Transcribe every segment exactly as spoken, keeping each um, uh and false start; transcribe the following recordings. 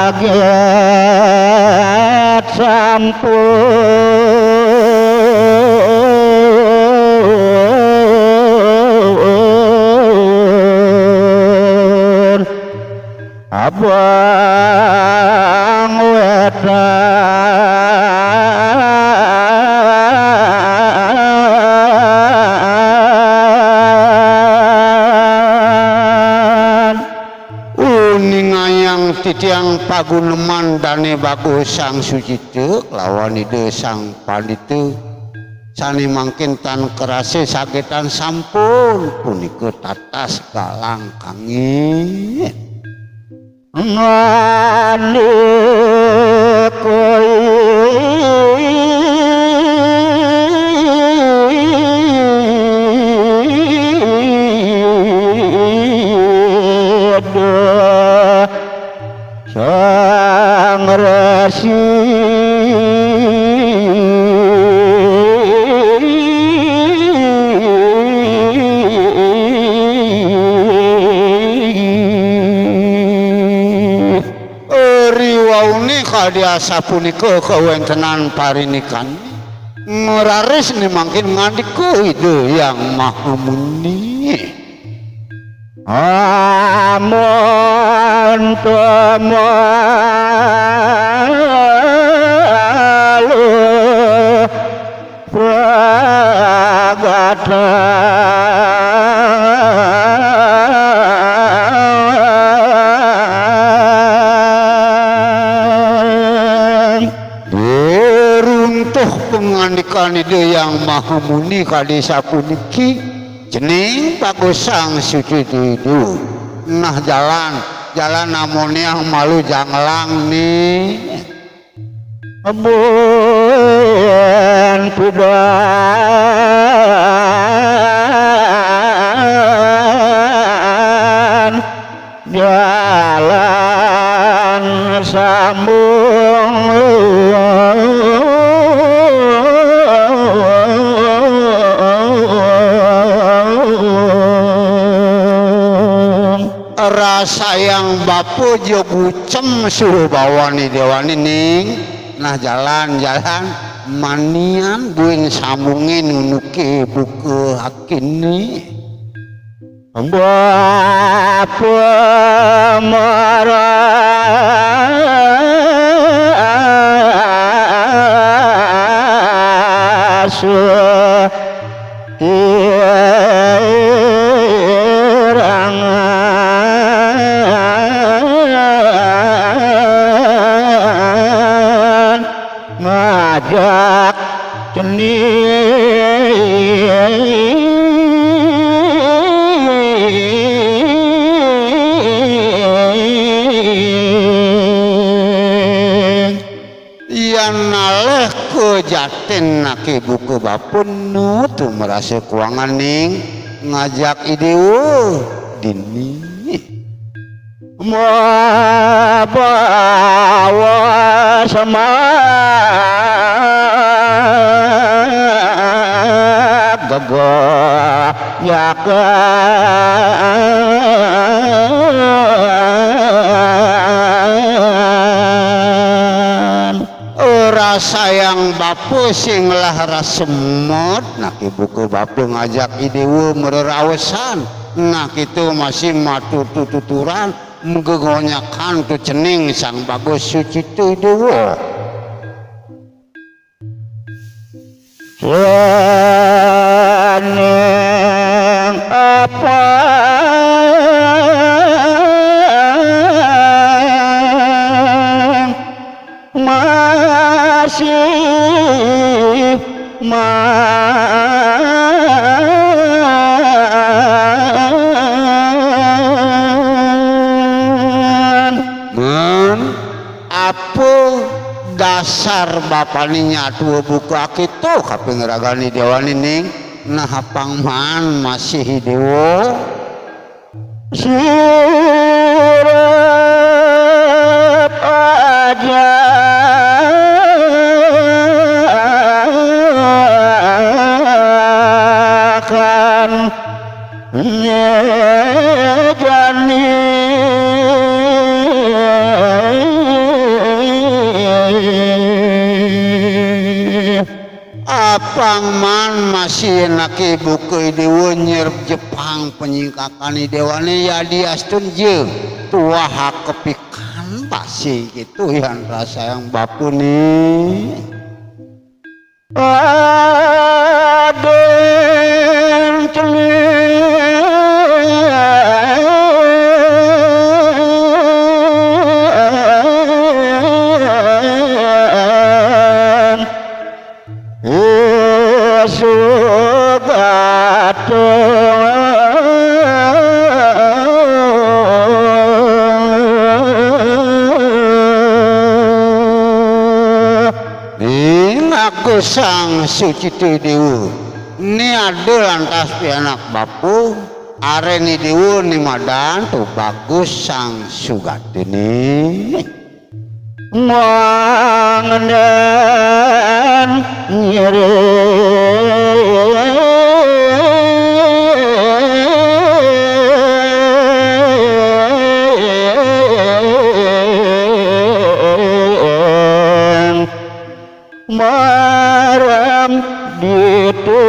Kaget sampun abang wetan. Uningayang titiang paguneman Dane Bagus Sang Sucita kelawan Ida Sang Pandita, sane mangkin tan kerasa sagetan sampun punika tatas galang kangin. Ngandika Ida Sang Resi. Riwaune kadi asapunika kawentenan parindikan, ngraris ne mangkin ngandika Ida Hyang Maha Muni. Amun tamalu pragatan. Diruntuh pangandikan Ida Hyang Maha Muni kadi sapuniki, cening Bagus Sang Sucita Ida. Nah, jalan, jalan amonang malu janglang ne. Amun pidan jalan sambung. Rasayang bapa ja gucem suruh bawane dewane ning. Nah, jalan-jalan manian buin sambungin unuke buka hakine. Bapa marasa kirangan ngajak cening. Yan nalih ka jatin nake buka bapa nu tu marasa kuangan ning ngajak I Dewa dini. Mabawa semak gegoyakan. Rasayang bapa sing ngelah rasa mot, nake buka bapa ngajak I Dewa mareraosan, nah kita masih matur tuturan, mgegonyakan tu cening Sang Bagus Sucita I Dewa. Cening apa masih ma Asar bapané nyatua buka kéto kaping ragané Déwané ning. Nah, apang maan masih Déwa. Sirep ajakan nyejani. Apang maan masih anaké buka Déwa nyerep jepang panyingkakan Déwané, yadiastun ja tuah kapikan basa kéto yan rasayang bapané. Adén celing Sugatung. Ning Agus Sang Sucita Déwa. Né ada lantas pianak bapa, aréné Déwa né madan to Bagus Sang Sugatané. Mangandén ngiring marem ditu.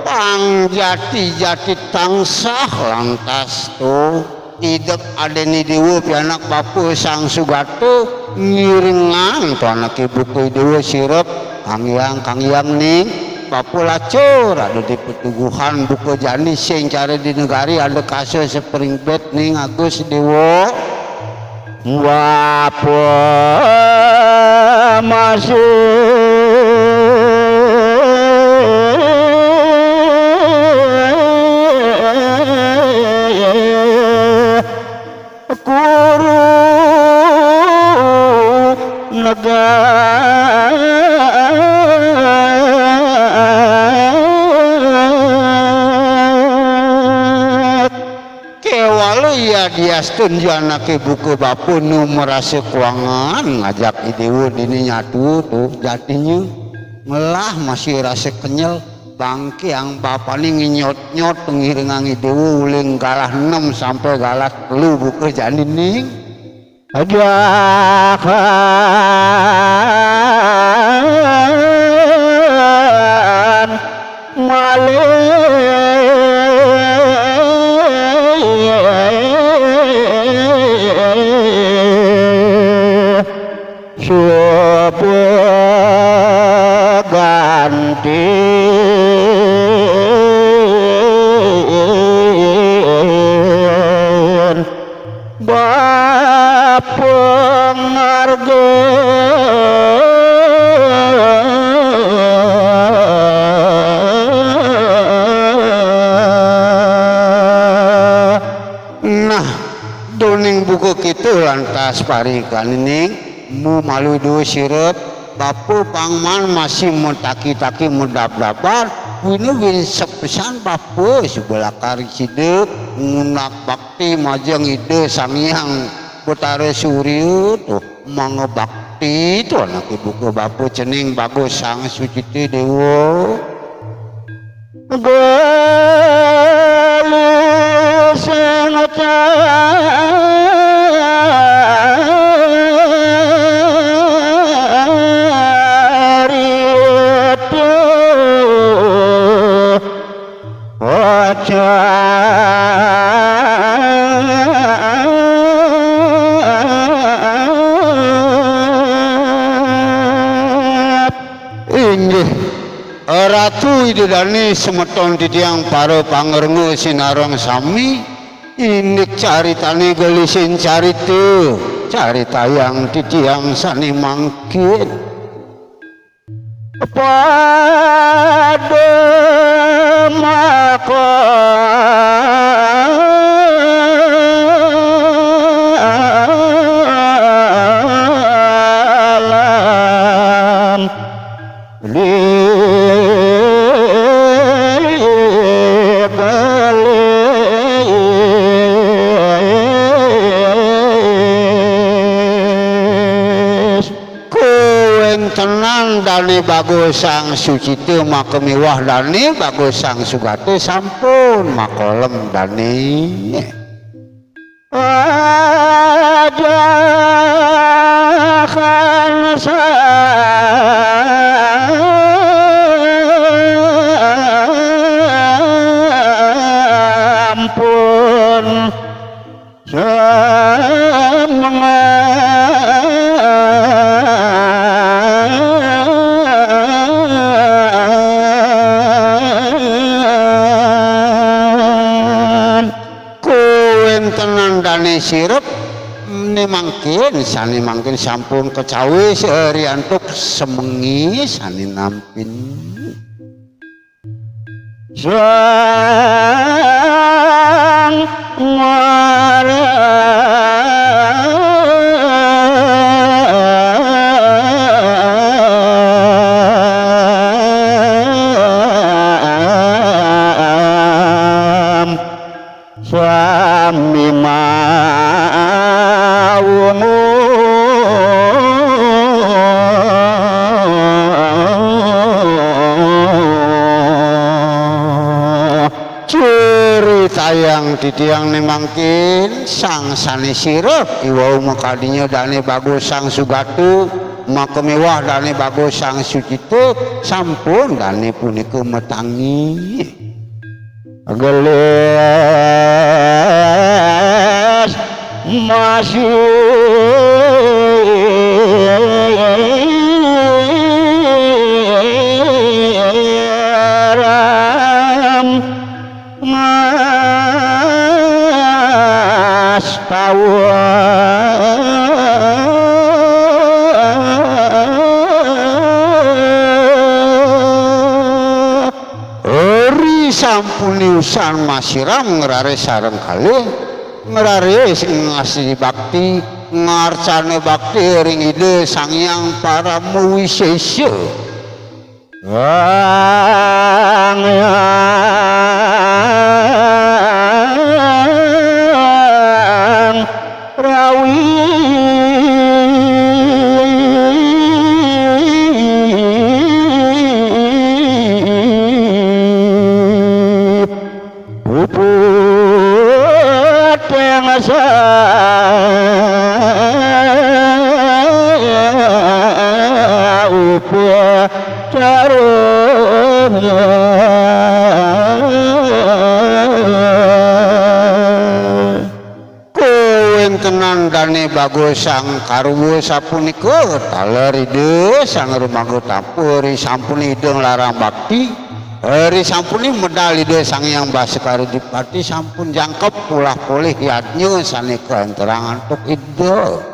Pang jati-jati tansah lantas to. Idep adéné Déwa pianak bapa Sang Sugata ngiringang to anaké buka Déwa sirep, kanggiang, kanggiang ning. Bapa lacur ada di petuguhan buka jani sing cara di negari ada kasa spring bed ning Agus Déwa. Bapa masih kuru negak. Kéwala yadiastun ja anaké buka bapa nu marasa kuangan ngajak I Déwa dini nyatua to jatinya. Ngelah masih rasa kenyel, bangkiang bapané nginyot-nyot ngiringang I Déwa uling galah nem sampai galah telu buka jani ning. Ajakan malih suba ganti. Bapa ngarga. Nah, duning buka kita lantas parikaning mu malu dua sirep, bapa pangman masih mataki-taki madabdaban, wina winsep pisan bapa suba lakar sida ngunak bakti majeng Ida Sang Hyang Batara Surya tuh. Mangabakti tuh anak ibu ke bapa cening bagus Sang Sucita Dewa. Gelising carita Wacap. Inggih, Ratu Ida Dane semeton titiang para pangrengga sinareng sami, indik caritane gelisin carita, caritayang titiang sane mangkin. Pada maka Dane bagus sang sucita maka miwah dane bagus sang sugata sampun makolem dane. Kawentenan dane sirep ne mangkin, sane mangkin sampun kacawis ri antuk semengi sane nampin. Sang Maram sami mawungu. Curitayang titiang ne mangkin, sang sane sirep iwau makadinya dane bagus sang sugata, maka miwah dane bagus sang sucita, sampun dane punika matangi. Gelis masih Mas Pawa. Ri sampune usan masiram ngrare sareng kalih, ngrare sing ngastiti bakti, ngarcana bakti ring Ida Sang Hyang Parama Wisesa. Sang Hyang Rawi puput pengasa upacara. Kawentenan dane bagus sang karwa sapunika taler Ida Sang Rumaga Tapa ri sampune Ida nglarang bakti, ri sampune medal Ida Sang Hyang Baskara Dipati sampun jangkep polah polih yadnya sane kaenterang antuk Ida.